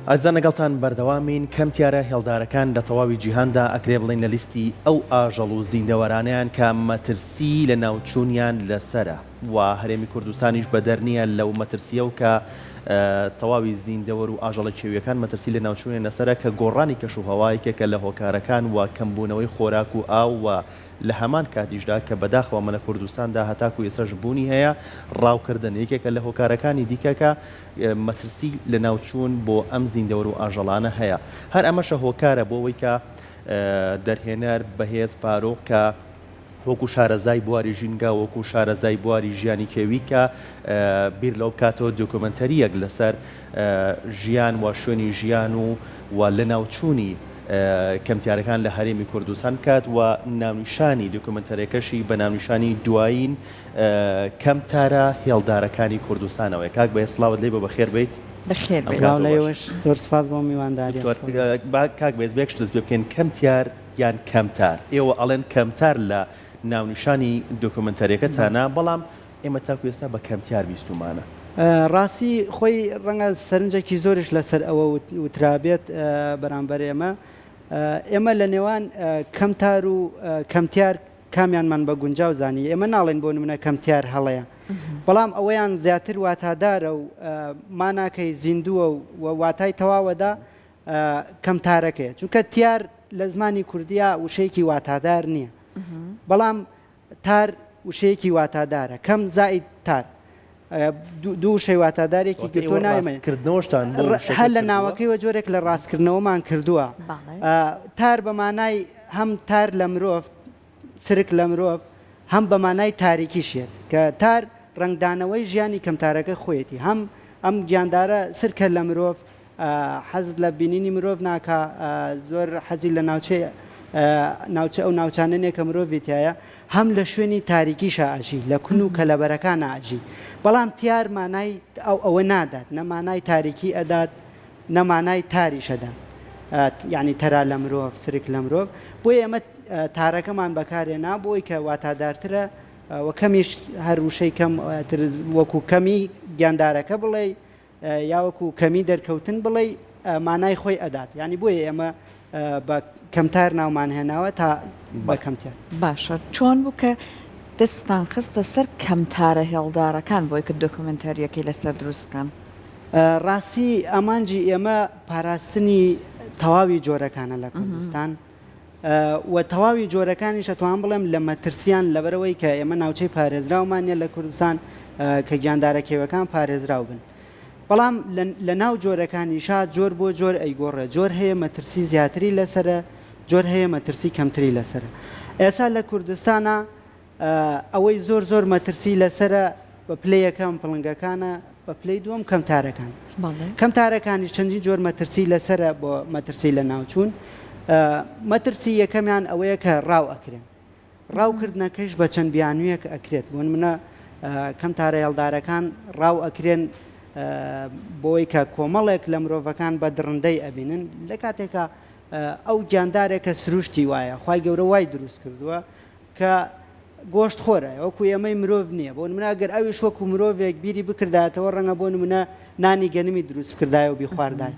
ئازیزان لەگەڵتان بەردەوامین، کەمتیارە هێڵدارەکان لە تەواوی جیهاندا ئەکرێ بڵێین لە لیستی ئەو ئاژەڵ و زیندەوەرانەیان کە مەترسی لەناوچوونیان لەسەرە و هەرێمی کوردستانیش بەدەر نییە لەو مەترسییە و کە تەواوی زیندەوەر و ئاژەڵە کێوییەکان مەترسی لەناوچوونیان لەسەرە کە گۆڕانی کەشوهەوا یەکێکە لە هۆکارەکان و کەمبوونەوەی خۆراک و ئاو و لە هەمان کاتیشدا کە بەداخەوە ئەمە لە کوردستاندا هەتاکو ئێستاش بوونی هەیە ڕاوکردن یەکێکە لە هۆکارەکانی دیکە کە مەترسی لەناوچوون بۆ ئەم زیندەوەر و ئاژەڵانە هەیە. هەر ئەمەشە هۆکارە بۆ ئەوەی کە دەرهێنەر بەهێز فاروق کە وەکو شارەزای بواری ژینگە، وەکو شارەزای بواری ژیانی کێوی کە بیر لەوە بکاتەوە دۆکۆمێنتەرییەک لەسەر ژیان و شوێنی ژیان و و لەناوچوونی کەمتیارەکان لە هەرێمی کوردستان بکات و ناونیشانی دۆکۆمێنتەرەکەشی بە ناونیشانی دوایین کەمتارە هێڵدارەکانی کوردستانەوەیە. کاک بەهێز سڵاوت لێ بێ بەخێر بێیت. بەخێر بێیت. سڵاو لە ئێوەش زۆر سوپاس بۆ میوانداریت. دکتۆر با کاک بەهێز بە یەک شت دەست پێ بکەین کەمتیار یان کەمتار ئێوە ئەڵێن کەمتار لە ناونیشانی دۆکۆمێنتەریەکەتانە بەڵام ئێمە تاکو ئێستا بە کەمتیار بیستومانە. ڕاستی خۆی ڕەنگە سەرنجێکی زۆریش لەسەر ئەوە وترابێت بەرامبەر ئێمە ئێمە لە نێوان کەمتار و کەمتیار کامیانمان بە گونجاو زانی؟ ئێمە ناڵێین بۆ نمونە کەمتیار هەڵەیە، بەڵام ئەوەیان زیاتر واتادارە و ماناکەی زیندووە و واتای تەواوەدا کەمتارەکەیە، چونکە تیار لە زمانی کوردیا وشەیەکی واتادار نییە، بەڵام تار وشەیەکی واتادارە، کەم زائید تار دوو وشەی واتادارێکی گرتووە ناوی من. ڕاستکردنەوەشتان بۆ وشەکە هەر لە ناوەکەیەوە جۆرێک لە ڕاستکردنەوەمان کردووە. تار بە مانای هەم تار لە مرۆڤ، سرک لە مرۆڤ، هەم بە مانای تاریکیش یەت. کە تار ڕەنگدانەوەی ژیانی کەمتارەکە خۆیەتی. هەم ئەم گیاندارە سرکە لە مرۆڤ، حەز لە بینینی مرۆڤ ناکا، زۆر حەزی لە ناوچەی ناوچە ئەو ناوچانە نیە کە مرۆڤی تیایە، هەم لە شوێنی تاریکیشا ئەژی، لە کون و کەلەبەرەکانا ئەژی. بەڵام تیار مانای ئەو ئەوە نادات، نە مانای تاریکی ئەدات، نە مانای تاریش ئەدات. یانی تەرا لە مرۆڤ، سرک لە مرۆڤ. بۆیە ئێمە تارەکەمان بەکارهێنا بۆ ئەوەی کە واتادارترە و کەمیش هەر وشەی کەم تر وەکوو کەمی گیاندارەکە بڵێی، یا وەکو کەمی دەرکەوتن بڵێی مانای خۆی ئەدات یانی بۆیە ئێمە بە کەمتار ناومان هێناوە تا بە کەمتیار. باشە چۆن بوو کە دەستتان خستە سەر کەمتارە هێڵدارەکان بۆی کە دۆکۆمێنتارییەکەی لەسەر دروست بکەن؟ ڕاستی ئامانجی ئێمە پاراستنی تەواوی جۆرەکانە لە کوردستان و تەواوی جۆرەکانیش ئەتوانم بڵێم لە مەترسیان لەبەرئەوەی کە ئێمە ناوچەی پارێزراومان نیە لە کوردستان کە گیاندارە کێوەکان پارێزراو بن بەڵام لە ناو جۆرەکانیشا جۆر بۆ جۆر ئەیگۆڕێ جۆر هەیە مەترسی زیاتری لەسەرە جۆر هەیە مەترسی کەمتری لەسەرە ئێسا لە کوردستانا ئەوەی زۆر زۆر مەترسی لەسەرە بە پلەی یەکەم پڵنگەکانە بە پلەی دووەم کەمتارەکان کەمتارەکانیش چەندین جۆر مەترسی لەسەرە بۆ مەترسی لە ناوچوون مەترسی یەکەمیان ئەوەیە کە ڕاو ئەکرێن ڕاوکردنەکەیش بە چەند بیانوویەک ئەکرێت بۆ نمونە کەمتارە هێڵدارەکان ڕاو ئەکرێن بۆی کە کۆمەڵێک لە مرۆڤەکان بە دڕندەی ئەبینن لە کاتێکا ئەو گیاندارێکە سروشتی وایە خوای گەورە وای دروست کردووە کە گۆشت خۆرە وەکو ئێمەی مرۆڤ نییە بۆ نمونە ئەگەر ئەویش وەکو مرۆڤێک بیری بکردایەتەوە ڕەنگە بۆ نمونە نانی گەنمی دروست بکردایە و بیخواردای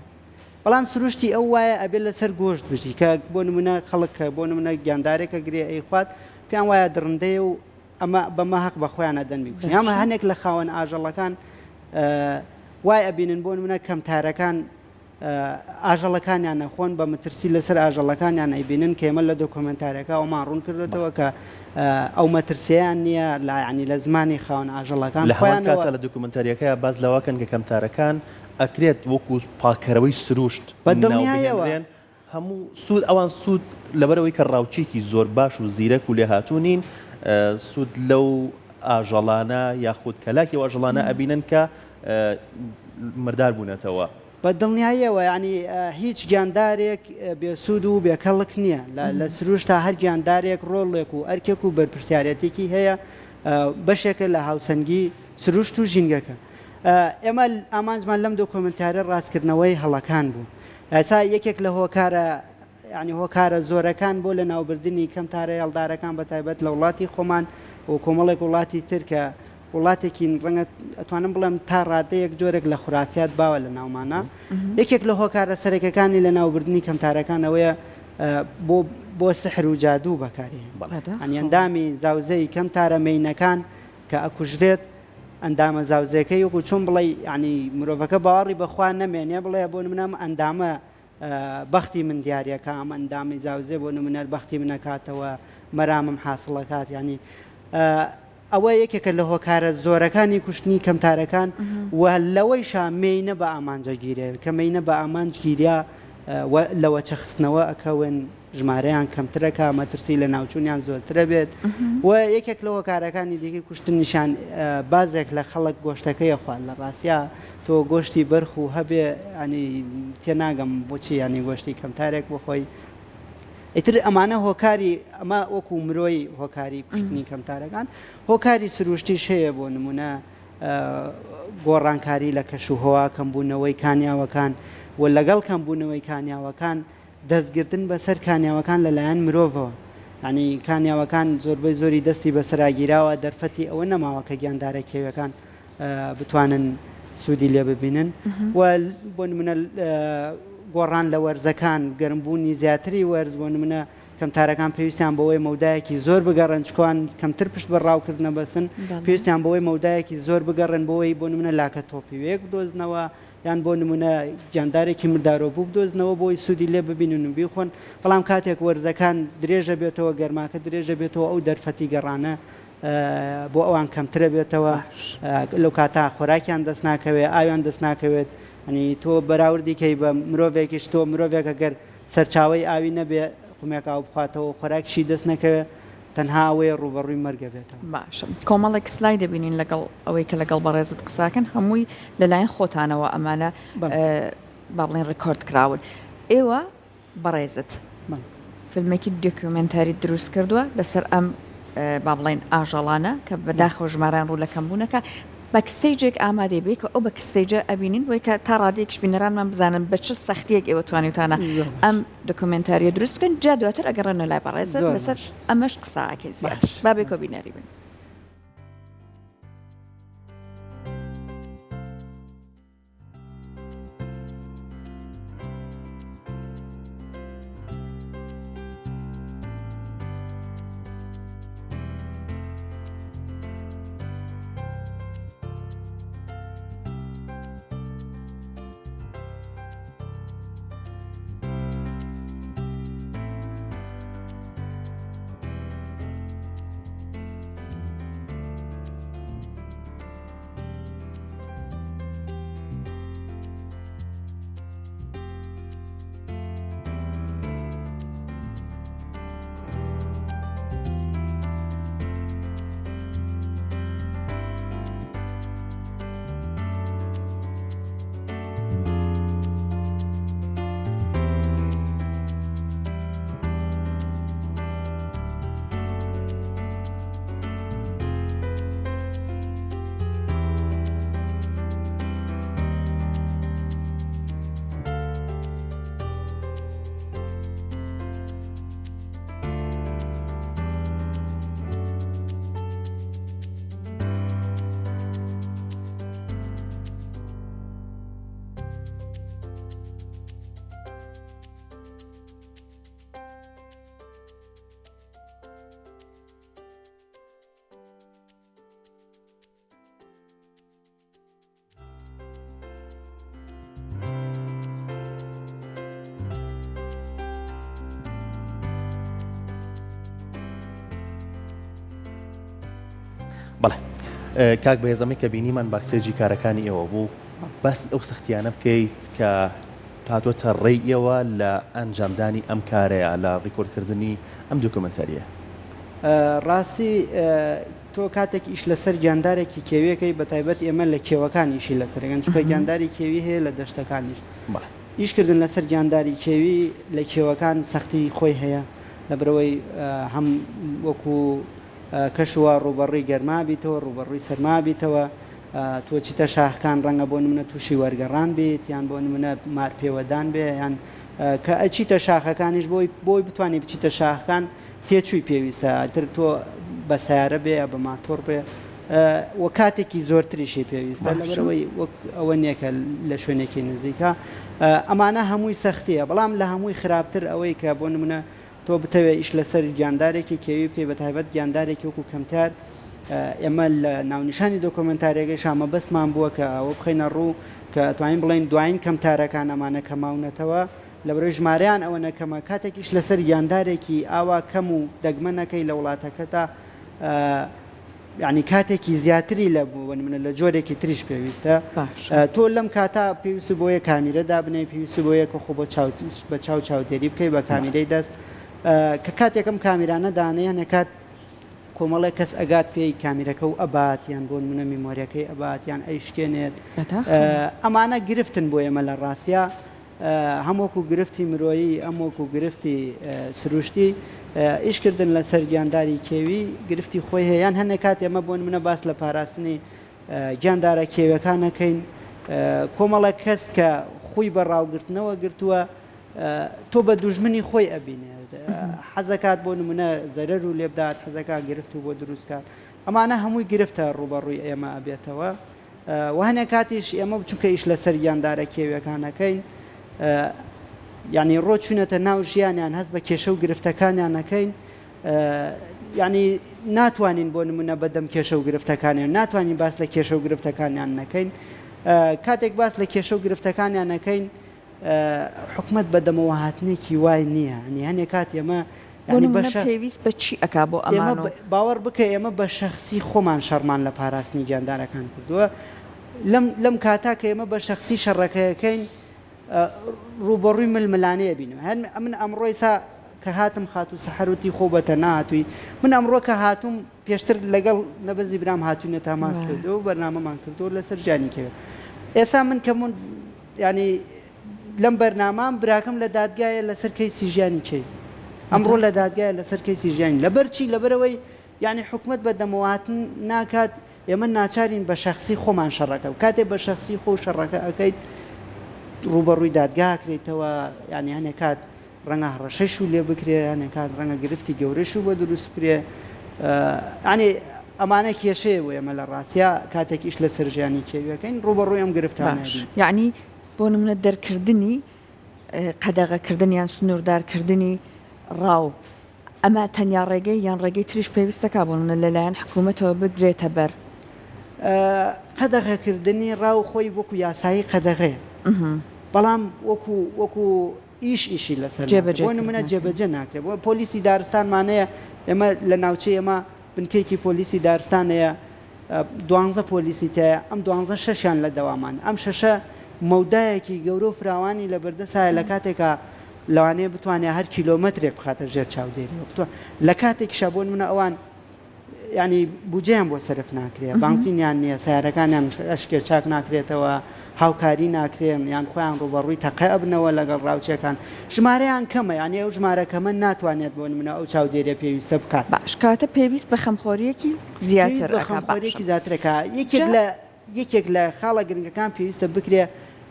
بەڵام سروشتی ئەو وایە ئەبێت لەسەر گۆشت بژی کە بۆ نمونە خەڵک کە بۆ نمونە گیاندارێکە گرێ ئەیخوات پێیان وایە دڕندەیە و ئەمە بەمە هەق بە خۆیان ئەدەن بیکوژن یاما هەنێک لە خاوەن ئاژەڵەکان وای ئەبینن بۆ نمونە کەمتارەکان ئاژەڵەکانیان ئەخۆن، بە مەترسی لەسەر ئاژەڵەکانیان ئەیبینن کە ئێمە لە دۆکۆمێنتارەکە ئەومان ڕوون کردۆتەوە کە ئەو مەترسیەیان نییە لە یانی لە زمانی خاوەن ئاژەڵەکان لە هەمان خۆیانەوە. کاتا لە دۆکۆمێنتاریەکەیا باس لەوە کەن کە کەمتارەکان ئەکرێت وەکو پاککەرەوەی سروشت بە ناو دڵنیایەوە. بهێنرێن، هەموو سوود ئەوان سوود لەبەرئەوەی کە ڕاوچیەکی زۆر باش و زیرەک و لێهاتوو نین سوود لەو ئاژەڵانە یاخود کەلاکی ئەو ئاژەڵانە ئەبینن کە مردار بوونەتەوە. بە دڵنیاییەوە یانی هیچ گیاندارێک بێ سوود و بێ کەڵک نییە، لە سروشتا هەر گیاندارێک ڕۆڵێک و ئەرکێک و بەرپرسیارێتیی هەیە، بەشێکە لە هاوسەنگی سروشت و ژینگەکە. ئێمە ئامانجمان لەم دۆکۆمێنتارە ڕاستکردنەوەی هەڵەکان بوو. ئێستا یەکێک لە هۆکارە یانی هۆکارە زۆرەکان بۆ لەناوبردنی کەمتارە هێڵدارەکان بە تایبەت لە وڵاتی خۆمان و کۆمەڵێک وڵاتی تر کە. وڵاتێکین ڕەنگە ئەتوانم بڵێم تا ڕادەیەک جۆرێک لە خورافیات باوە لە ناومانە یەکێک لە هۆکارە سەرەکەکانی لە ناوبردنی کەمتارەکان ئەوەیە بۆ بۆ سحر و جادوو بەکاری ئەنی ئەندامی زاوزێی کەمتارە مێینەکان کە ئەکوژرێت ئەندامە زاوزێکەی وەکو چۆن بڵێی یانی مرۆڤەکە باوەڕی بەخوا نەمێنێ بڵێ بۆ نمونە ئەم ئەندامە بەختی من دیارەکە ئەم ئەندامی زاوزێ بۆ نمونە بەختی منەکاتەوە مەرامم حاصلەکات ینی ئەوە یەکێکە لە هۆکارە زۆرەکانی کوشتنی کەمتارەکان و لەوەیشا مێینە بە ئامانجە گیرێ کە مێینە بە ئامانج گیریا لە وەچە خستنەوە ئەکەون ژمارەیان کەمترەکا، مەترسی لەناوچوونیان زۆرترە بێت و یەکێک لە هۆکارەکانی دیکەی کوشتنیشیان بازێک لە خەڵک گۆشتەکەی ئەخوات لە ڕاستیا تۆ گۆشتی بەرخ و هەبێ ینی تێناگەم بۆچی ینی گۆشتی کەمتارێک بخۆی ئیتر ئەمانە هۆکاری ئەمە وەکو مرۆی هۆکاری کوشتنی کەمتارەکان هۆکاری سروشتیش هەیە بۆ نمونە گۆڕانکاری لە کەش و هەوا کەمبوونەوەی کانیاوەکان و لەگەڵ کەمبوونەوەی کانیاوەکان دەستگرتن بەسەر کانیاوەکان لەلایەن مرۆڤەوە، یانی کانیاوەکان زۆربەی زۆری دەستی بەسەرا گیراوە، دەرفەتی ئەوە نەماوە کە گیاندارە کێویەکان بتوانن سوودی لێ ببینن و بۆ نمونە گۆڕان لە وەرزەکان، گەرمبوونی زیاتری وەرز، بۆ نمونە کەمتارەکان پێویستیان بەوەیە مەودایەکی زۆر بگەڕێن، چکوان کەمتر پشت بە ڕاوکردنە بەسن، پێویستیان بەوەی مەودایەکی زۆر بگەڕێن بۆی بۆ نمونە لاکە تۆپیوەیەک بدۆزنەوە، یان بۆ نموونە گیاندارێکی مردارۆبوو بدۆزنەوە بۆی سوودی لێ ببینن و بیخۆن، بەڵام کاتێک وەرزەکان درێژە بێتەوە، گەرماکە درێژە بێتەوە ئەو دەرفەتی گەڕانە بۆ ئەوان کەمترە بێتەوە، لەو کاتە خۆراکیان دەست ناکەوێت، ئاویان دەست ناکەوێت، یانی تۆ بەراوردی کەی بە مرۆڤێکیش تۆ مرۆڤێک ئەگەر سەرچاوەی ئاوی نەبێ قومێک ئاو بخواتەوە و خۆراکیشی دەست نەکەوێت تەنها ئەوەیە ڕووبەڕووی مەرگە بێتەوە. باشە کۆمەڵێک سلاید دەبینین لەگەڵ ئەوەی کە لەگەڵ بەڕێزت قساکەن هەمووی لەلایەن خۆتانەوە ئەمانە با بڵێن ڕیکۆرد کراون ئێوە بەڕێزت فیلمێکی دۆکیومێنتاری دروست کردووە لەسەر ئەم با بڵێن ئاژەڵانە کە بەداخەوە ژمارەیان ڕوو لە کەمبوونەکە backstage ێک ئامادەی بێ کە ئەو backstage ە ئەبینین بۆی کە تا ڕادەیەکیش بینەرانمان بزانن بە چ سەختیەک ئێوە توانیوتانە ئەم دۆکۆمێنتاریە دروست بکەن جا دواتر ئەگەڕێنەوە لای بەڕێزت لەسەر ئەمەش قسە ئەکەین زیاتر با بێکەوە بینەری بن. بەڵێ کاک بەهێز ئەمەی کە بینیمان backstage ی کارەکانی ئێوە بوو باسی ئەو سەختیانە بکەیت کە هاتووەتە ڕێی ئێوە لە ئەنجامدانی ئەم کارەیە لە ڕیکۆردکردنی ئەم دۆکۆمێنتارییە. ڕاستی تۆ کاتێک ئیش لەسەر گیاندارێکی کێویەکەی بەتایبەت ئێمە لە کێوەکان ئیشی لەسەرەکەن چونکە گیانداری کێوی هەیە لە دەشتەکانیش ئیشکردن لەسەر گیانداری کێوی لە کێوەکان سەختی خۆی هەیە لەبەرئەوەی هەم وەکو کەش وا ڕووبەڕووی گەرما بیتەوە ڕووبەڕووی سەرما بیتەوە تۆ چیتە شاخکان ڕەنگە بۆ نمونە تووشی وەرگەڕان بیت یان بۆ نمونە مار پێوەدان بێ یان کە ئەچیتە شاخەکانیش بۆی بۆی بتانی بچیتە شاخەکان تێچووی پێویستە ئیتر تۆ بە سەیارە بێ یا بە ماتۆڕ بێ. و کاتێکی زۆرتریشی پێویستە لەبەرئەوەی وەک ئەوە نییە کە لە شوێنێکی نزیکە. ئەمانە هەمووی سەختییە، بەڵام لە هەمووی خراپتر ئەوەی کە بۆ نموونە تۆ بتەوێ ئیش لەسەر گیاندارێکی کێوی بکەی بەتایبەت گیاندارێکی وەکو کەمتار، ئێمە لە ناونیشانی دۆکۆمێنتاریەکەیشا مەبەستمان بووە کە ئەوە بخەینە ڕوو کە ئەتوانین بڵێین دوایین کەمتارەکان ئەمانە کە ماونەتەوە لەبەرئەوەی ژمارەیان ئەوەنە کەمە کاتێک ئیش لەسەر گیاندارێکی ئاوا کەم و دەگمەن ئەکەی لە وڵاتەکەتا یانی کاتێکی زیاتری لە بۆ نمونە لە جۆرێکی تریش پێویستە تۆ لەم کاتە پێویست بۆیە کامیرە دابنێی پێویست بۆیە کە خۆ بۆ چاو بە چاو چاودێری بکەی بە کامیرەی دەست کە کاتێکم کامیرانە دانێ هەنێ کات کۆمەڵێک کەس ئەگات پێی کامیرەکە و ئەبات یان بۆ نمونە میمۆریەکەی ئەبات یان ئەیشکێنێت ئەمانە گرفتن بۆ ئێمە لە ڕاستیا هەم وەکو گرفتی مرۆیی هەم وەکو گرفتی سروشتی ئیشکردن لەسەر گیانداری کێوی گرفتی خۆی هەیە یان هەنێک کات ئێمە بۆ نمونە باس لە پاراستنی گیاندارە کێویەکان ئەکەین کۆمەڵێک کەس کە خوی بە ڕاوگرتنەوە گرتووە تۆ بە دوژمنی خۆی ئەبینێ حەزەکات بۆ نمونە زەرەر و لێبدات حەزەکات گرفت و بۆ دروستکات ئەمانە هەمووی گرفتە ڕووبەڕووی ئێمە ئەبێتەوە و هەنێک کاتیش ئێمە چونکە ئیش لەسەر گیاندارە کێویەکان ئەکەین یعنی ڕۆ چوونەتە ناو ژیانیان هەست بە کێشە و گرفتەکانیان ئەکەین یعنی ناتوانین بۆ نمونە بەدەم کێشە و گرفتەکانیان ناتوانین باس لە کێشە و گرفتەکانیان نەکەین کاتێک باس لە کێشە و گرفتەکانیان نەکەین حکومەت بە دەمەوە هاتنێکی وای نییە ینی هەنێک کات ئێمە بۆ نمونە پێویست بە چی ئەکا بۆ ئەمان و. باوەڕ بکە ئێمە بە شەخسی خۆمان شەڕمان لە پاراستنی گیاندارەکان کردووە لەم لەم کاتا کە ئێمە بە شەخسی شەڕەکەیەکەین ڕووبەڕووی ململانێ ئەبینەوە هەر ئەمن ئەمڕۆ ئێستا کە هاتم خاتوو سەحەر وتی خۆ بە تەنها هاتووی من ئەمڕۆ کە هاتووم پێشتر لەگەڵ نەبەزی برام هاتووینە تا ماستۆدۆ و بەرنامەمان کردووە لەسەر ژیانی کێوێ ئێستا من کە من یانی لەم بەرنامام براکەم لە دادگایە لەسەر کەیسی ژیانی کێی ئەمڕۆ لە دادگایە لەسەر کەیسی ژیانی لەبەر چی لەبەرەوەی یانی حکومەت بە دەمەوەهاتن ناکات ئێمە ناچارین بە شەخسی خۆمان شەڕەکە کاتێ بە شەخسی خۆ شەڕەکە ئەکەیت ڕووبەڕووی دادگا کرێتەوە یانی هەنێک کات ڕەنگە هەڕەشەیش و لێ بکرێ هەنێک کات ڕەنگە گرفتی گەورەش و بۆ دروست بکرێ یانی ئەمانە کێشەیە بۆ ئێمە لە ڕاستیا کاتێک ئیش لەسەر ژیانی کێویەکەین ڕووبەڕووی ئەم گرفتانە باش یانی بۆ نمونە دەرکردنی قەدەغەکردن یان سنووردارکردنی ڕاو ئەمە تەنیا ڕێگەی یان ڕێگەی تریش پێویستەکا بۆ نمونە لەلایەن حکوومەتەوە بگرێتە بەر؟ قەدەغەکردنی ڕاو خۆی وەکو یاسایی قەدەغەیە بەڵام وەکو وەکو ئیش ئیشی لەسەر ناکرێ بۆ نمونە جێبەجێ ناکرێ بۆ پۆلیسی دارستانمان هەیە ئێمە لە ناوچەی ئێمە بنکەیەکی پۆلیسی دارستان هەیە دوانزە پۆلیسی تایە ئەم دوانزە شەشیان لە دەوامان ئەم شەشە مەودایەکی گەورە و فراوانی لە بەردەسایە لە کاتێکا لەوانەیە بتوانێت هەر کیلۆمەترێک بخاتە ژێر چاودێریەوە بتوان لە کاتێکیشا بۆ نمونە ئەوان یانی بوجەیان بۆ سەرف ناکرێ، بانزینیان نییە، سەیارەکانیان ئەشکێ چاک ناکرێتەوە، هاوکاری ناکرێن، یان خۆیان ڕووبەڕووی تەقە ئەبنەوە لەگەڵ ڕاوچیەکان، ژمارەیان کەمە، یانی ئەو ژمارە کەمە ناتوانێت بۆ نمونە ئەو چاودێریە پێویستە بکات. باش کەواتە پێویست بە خەمخۆریەکی زیاتر پێویست بە ئەکا باشە. خەمخۆریەکی زیاتر ئەکا. یەکێک جا لە یەکێک لە خاڵە گرنگەکان پێویستە بکرێ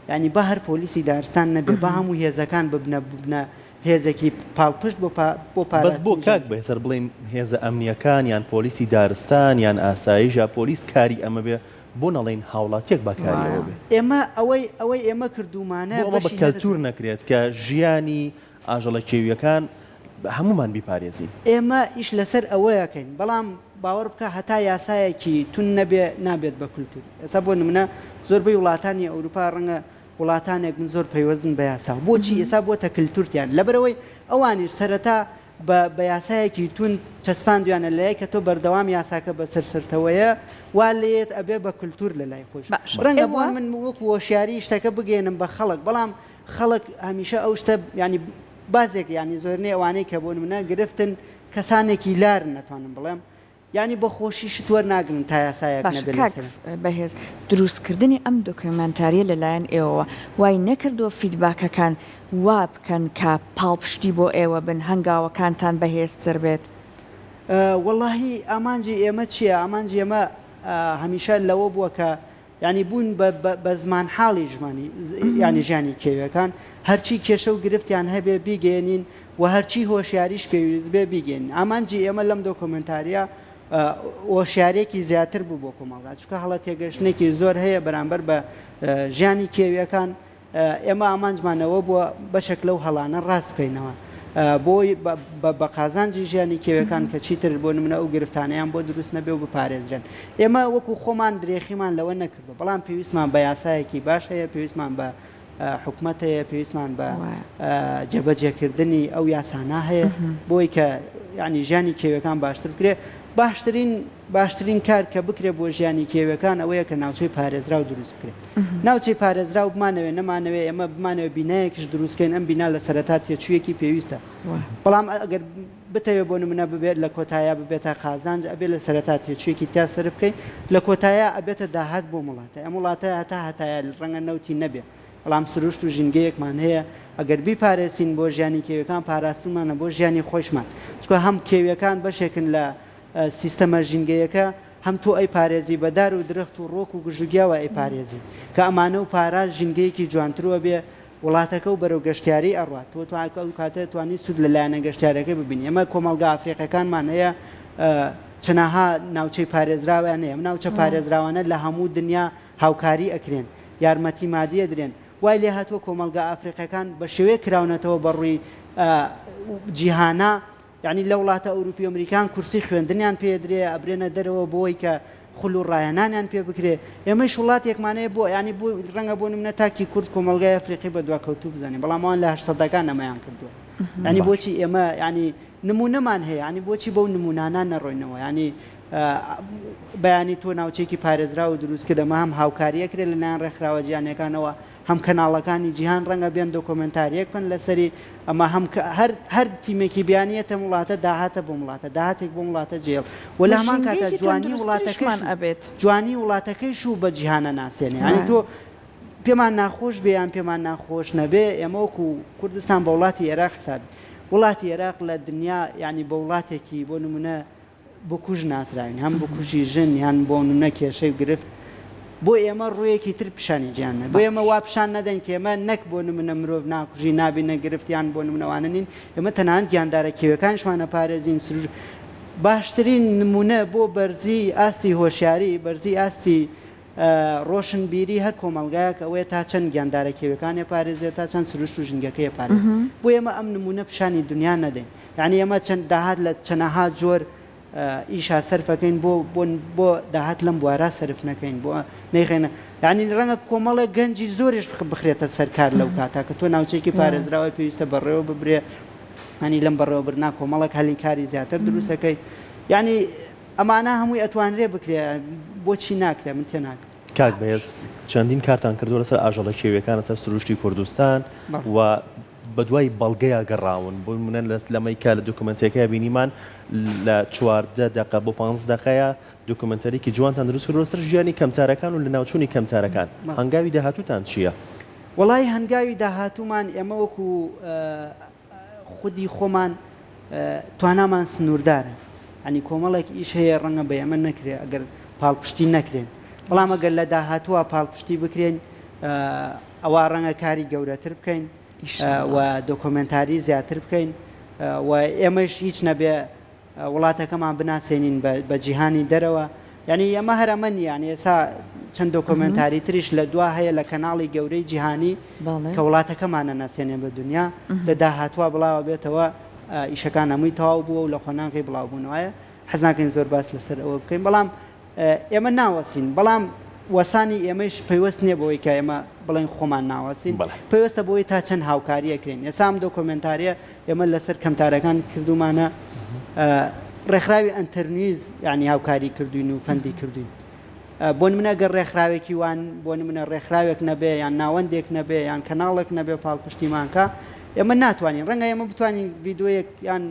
یانی با هەر پۆلیسی دارستان نەبێ با هەموو هێزەکان ببنە ببنە هێزێکی پاڵپشت بۆ بۆ بەس بۆ پاراستنی کاک ژیان. بەهزەر بڵێین هێزە ئەمنیەکان یان پۆلیسی دارستان یان ئاسایش یا پۆلیس کاری ئەمە بێ بۆ نەڵێین هاوڵاتیەک با کاری ئەوە بێ؟ ئێمە ئەوەی ئەوەی ئێمە کردوومانە بۆ ئەمە بە بەشی هەرە کەلتور نەکرێت کە ژیانی ئاژەڵە کێویەکان هەموومان بیپارێزین؟ ئێمە ئیش لەسەر ئەوە ئەکەین بەڵام باوەڕ بکە هەتا یاسایەکی توند نەبێ نابێت بە کولتور ئێستا بۆ نمونە زۆربەی وڵاتانی ئەوروپا ڕەنگە وڵاتانێک بن زۆر پەیوەستن بە یاساوە بۆچی ئێستا بۆتە کلتورتیان لەبەرئەوەی ئەوانیش سەرەتا بە بە یاسایەکی توند چەسپاندویانە لای کە تۆ بەردەوام یاساکە بەسەر سەرتەوەیە وا لێیەت ئەبێ بە کلتور لەلای خۆیش باشە ڕەنگە بۆ ئێوە من وەکو هۆشیاری شتەکە بگەیەنم بە خەڵک بەڵام خەڵک هەمیشە ئەو شتە یانی بازێک یانی زۆرینەی ئەوانەی کە بۆ نمونە گرفتن کەسانێکی لارن ئەتوانم بڵێم یانی بە خۆشی شت وەرناگرن تا یاسایەک باشە نەبێ کاک لەسەریان. بەهێز دروستکردنی ئەم دۆکیۆمێنتاریە لەلایەن ئێوەوە وای نەکردووە فیدباکەکان وا بکەن کە پاڵپشتی بۆ ئێوە بن هەنگاوەکانتان بەهێزتر بێت؟ وەڵاهی ئامانجی ئێمە چیە ئامانجی ئێمە هەمیشە لەوە بووە کە یانی بوون بە بە زمانحاڵی ژمانی یانی ژیانی کێویەکان، هەرچی کێشە و گرفتیان هەبێ بیگەیەنین و هەرچی هۆشیاریش پێویست بێ بیگەیەنین. ئامانجی ئێمە لەم دۆکۆمێنتارییە. هۆشیاریەکی زیاتر بوو بۆ کۆمەڵگا چونکە هەڵە تێگەشتنێکی زۆر هەیە بەرامبەر بە ژیانی کێویەکان ئێمە ئامانجمان ئەوە بووە بەشێک لەو هەڵانە ڕاست بکەینەوە بۆی بە قازانجی ژیانی کێویەکان کە چیتر بۆ نمونە ئەو گرفتانەیان بۆ دروست نەبێ و بپارێزرێن ئێمە وەکو خۆمان درێخیمان لەوە نەکردو بەڵام پێویستمان بە یاسایەکی باش هەیە پێویستمان بە حکومەت هەیە پێویستمان بە جێبەجێکردنی ئەو یاسانە هەیە بۆی کە یعنی ژیانی کێوەکان باشتر بکرێت باشترین باشترین کار کە بکرێت بۆ ژیانی کێوەکان ئەوەیە کە ناوچەی پارێزراو دروست بکرێت ناوچەی پارێزراو بمانەوێ نەمانەوێ ئێمە بمانەوێ بینایەکیش دروستکەین ئەم بینا لە سەرەتا تێچوویەکی پێویستە بەڵام ئەگەر بتەوێ بۆ نمونە ببێت لە کۆتایا ببێتە قازانج ئەبێ لە سەرەتا تێچوویەکی تیا سەرف بکەی لە کۆتایا ئەبێتە داهات بۆم وڵاتە ئەم وڵاتە هەتا هەتایە ڕەنگە نەوتی نەبێ بەڵام سروشت و ژینگەیەکمان هەیە ئەگەر بیپارێزین بۆ ژیانی کێویەکان پاراستنمانە بۆ ژیانی خۆیشمان چونکە هەم کێویەکان بەشێکن لە سیستەمە ژینگەیەکە هەم تۆ ئەیپارێزی بە دار و درەخت و ڕۆک و گژوگیاوە ئەیپارێزی کە ئەمانە و پاراست ژینگەیەکی جوانترو ئەبێ وڵاتەکە و بەرەو گەشتیاری ئەڕوات تۆ ئەو کاتە توانی سوود لە لایەنە گەشتیارەکەی ببینی ئێمە کۆمەڵگا ئەفریقیەکانمان هەیە چەنەها ناوچەی پارێزراویان هەیە ئەم ناوچە پارێزراوانە لە هەموو دنیا هاوکاری ئەکرێن یارمەتی مادی ئەدرێن وای لێ هاتووە کۆمەڵگا ئەفریقیەکان بە شێوەیەک کراونەتەوە بە ڕووی جیهانا یەعنی لە وڵاتە ئەوروپی و ئەمریکان کورسی خوێندنیان پێ ئەدرێ ئەبرێنە دەرەوە بۆی کە خول و ڕاهێنانیان پێ بکرێ ئێمەیش وڵاتێکمان هەیە بۆ یانی بۆ ڕەنگە بۆ نمونە تاکی کورد کۆمەڵگای ئەفریقی بە دواکەوتوو بزانین بەڵام ئەوان لە هەشتسەدەکان ئەمەیان کردووە یانی بۆچی ئێمە یانی نمونەمان هەیە یانی بۆچی بەو نمونانە نەڕۆینەوە یانی بەیانی تۆ ناوچەیەکی پارێزراو دروست کرد ئەمە هەم هاوکاری ئەکرێت لەلایەن ڕێکخراوە جیهانیەکانەوە هەم کەناڵەکانی جیهان ڕەنگە بێن دۆکۆمێنتاریەک بکەن لەسەری ئەمە هەم هەر هەر تیمێکی بیانی یەتە ئەم وڵاتە داهاتە بۆم وڵاتە داهاتێک بۆم وڵاتە جێڵ و لە هەمان کاتا ژینگەیەکی جوانی تەندروستتریشمان وڵاتەکەیش و ئەبێت. جوانی وڵاتەکەیش و بە جیهانە ناسێنێ یانی وایە. تۆ پێمان ناخۆش بێ یان پێمان ناخۆش نەبێ ئێمە وەکو کوردستان بە وڵاتی ئێراق حسابین وڵاتی ئێراق لە دنیا یانی بە وڵاتێکی بۆ نمونە بکوژ ناسراوین هەم بکوژی ژن یان بۆ نمونە کێشەی و گرفت بۆ ئێمە ڕوویەکی تر پیشانی جیهان نەدەن بۆ ئێمە وا پیشان نەدەن کە ئێمە نەک بۆ نمونە مرۆڤ ناکوژین نابینە گرفت یان بۆ نمونە وانە نین ئێمە تەنانەت گیاندارە کێویەکانیشمان ئەپارێزین سروش باشترین نمونە بۆ بەرزی ئاستی هۆشیاری بەرزی ئاستی ڕۆشنبیری هەر کۆمەڵگایەک ئەوەیە تا چەند گیاندارە کێویەکان ئەپارێزێت تا چەند سروشت و ژینگەکەی ئەپارێزێت بۆ ئێمە ئەم نمونە پیشانی دنیا نەدەین یانی ئێمە چەند داهات لە چەنەها جۆر ئیشا سەرف ئەکەین بۆ بۆ بۆ داهات لەم بوارا سەرف نەکەین بۆ نەیخەینە یانی ڕەنگە کۆمەڵێک گەنجی زۆریش بخرێتە سەر کار لەو کاتا کە تۆ ناوچەیەکی پارێزراوی پێویستە بەڕێوە ببرێ ینی لەم بەڕێوەبردنا کۆمەڵێک هەلی کاری زیاتر دروستەکەی یانی ئەمانە هەمووی ئەتوانرێ بکرێ بۆچی ناکرێ من تێناگەم. کاک بەهێز چەندین کارتان کردووە لەسەر ئاژەڵە کێویەکان لەسەر سروشتی کوردستان و بەدوای بەڵگەیا گەڕاون، بۆ نموونە لەمەی کە لە دۆکۆمێنتەکەیا بینیمان لە 14 دەقە بۆ 15 دەقەیە دۆکۆمێنتەریکی جوانتان دروست کردووە لەسەر ژیانی کەمتارەکان و لەناوچوونی کەمتارەکان، هەنگاوی داهاتووتان چییە؟ وەڵایی هەنگاوی داهاتوومان ئێمە وەکو خودی خۆمان توانامان سنووردارە، یانی کۆمەڵێک ئیش هەیە ڕەنگە بە ئێمە نەکرێ ئەگەر پاڵپشتی نەکرێن، بەڵام ئەگەر لە داهاتووە پاڵپشتی بکرێن ئەوا ڕەنگە کاری گەورەتر بکەین و دۆکۆمێنتاری زیاتر بکەین و ئێمەش هیچ نەبێ وڵاتەکەمان بناسێنین بە جیهانی دەرەوە یعنی ئەمە هەر ئەمە نییە یعنی ئێستا چەند دۆکۆمێنتاری تریش لە دوا هەیە لە کەناڵی گەورەی جیهانی کە وڵاتەکەمانە ناسێنێ بە دنیا لە داهاتوە بڵاوە بێتەوە ئیشەکان هەمووی تەواو بووە و لە قۆناغی بڵاوبوونەوەیە حەز ناکەین زۆر باس لەسەر ئەوە بکەین بەڵام ئێمە ناوەسین، بەڵام وەسانی ئێمەیش پەیوەست نییە بەوەی کە ئێمە بڵێین خۆمان ناوەسین، پەیوەستە بەوەی تا چەند هاوکاری ئەکرێین. ئێستا ئەم دۆکۆمێنتارییە ئێمە لەسەر کەمتارەکان کردوومانە، ڕێکخراوی ئەنتەرنیوز یانی هاوکاری کردووین و فەندی کردووین. بۆ نمونە گەر ڕێکخراوێکی وان بۆ نمونە ڕێکخراوێک نەبێ یان ناوەندێک نەبێ یان کەناڵێک نەبێ پاڵپشتیمان کا، ئێمە ناتوانین. ڕەنگە ئێمە بتوانین ڤیدیۆیەک یان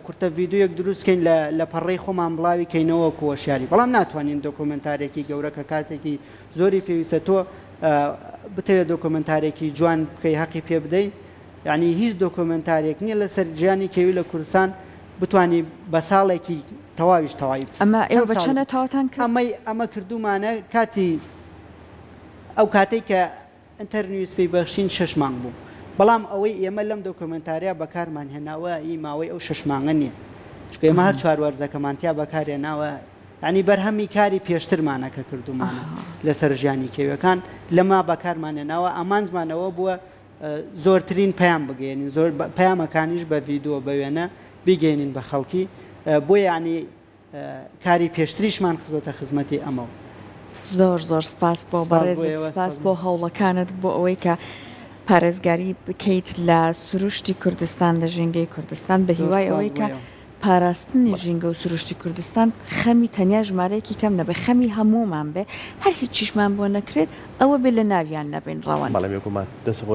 کورتە ڤیدیۆیەک دروست کەین لە لە پەڕەی خۆمان بڵاوی کەینەوە وەکو هۆشیاری بەڵام ناتوانین دۆکۆمێنتارێکی گەورە کە کاتێکی زۆری پێویستە تۆ بتەوێت دۆکۆمێنتارێکی جوان بکەی هەقی پێ بدەی یعنی هیچ دۆکۆمێنتارێک نییە لەسەر ژیانی کێوی لە کوردستان بتانی بە ساڵێکی تەواویش تەواوی بکەی. ئەمە ئێوە چەند بە ساڵ چەنە تەواوتان کرد؟ ئەمەی ئەمە کردوومانە کاتی ئەو کاتەی کە ئینتەرنیوز پێی بەخشین شەش مانگ بوو، بەڵام ئەوەی ئێمە لەم دۆکۆمێنتاریا بەکارمان هێناوە ئی ماوەی ئەو شەش مانگە نییە. چونکە ئێمە هەر چوار وەرزەکەمان تیا بەکارهێناوە یانی بەرهەمی کاری پێشترمانە کە کردوومانە لەسەر ژیانی کێویەکان لەما بەکارمان هێناوە ئامانجمان ئەوە بووە زۆرترین پەیام بگەیەنین زۆر پەیامەکانیش بە ڤیدۆ بە وێنە بیگەینین بە خەڵکی بۆیە یانی کاری پێشتریشمان خستۆتە خزمەتی ئەمەوە. زۆر زۆر سپاس بۆ بەڕێزت سپاس بۆ هەوڵەکانت بۆ ئەوەی کە پارێزگاری بکەیت لە سروشتی کوردستان لە ژینگەی کوردستان بە هیوای ئەوەی کە پاراستنی ژینگە و سروشتی کوردستان خەمی تەنیا ژمارەیەکی کەم نەبێ خەمی هەموومان بێ هەر هیچیشمان بۆ نەکرێت ئەوە بێ لە ناویان نەبین ڕەوەند. بەڵێ بێگومان دەست خۆش.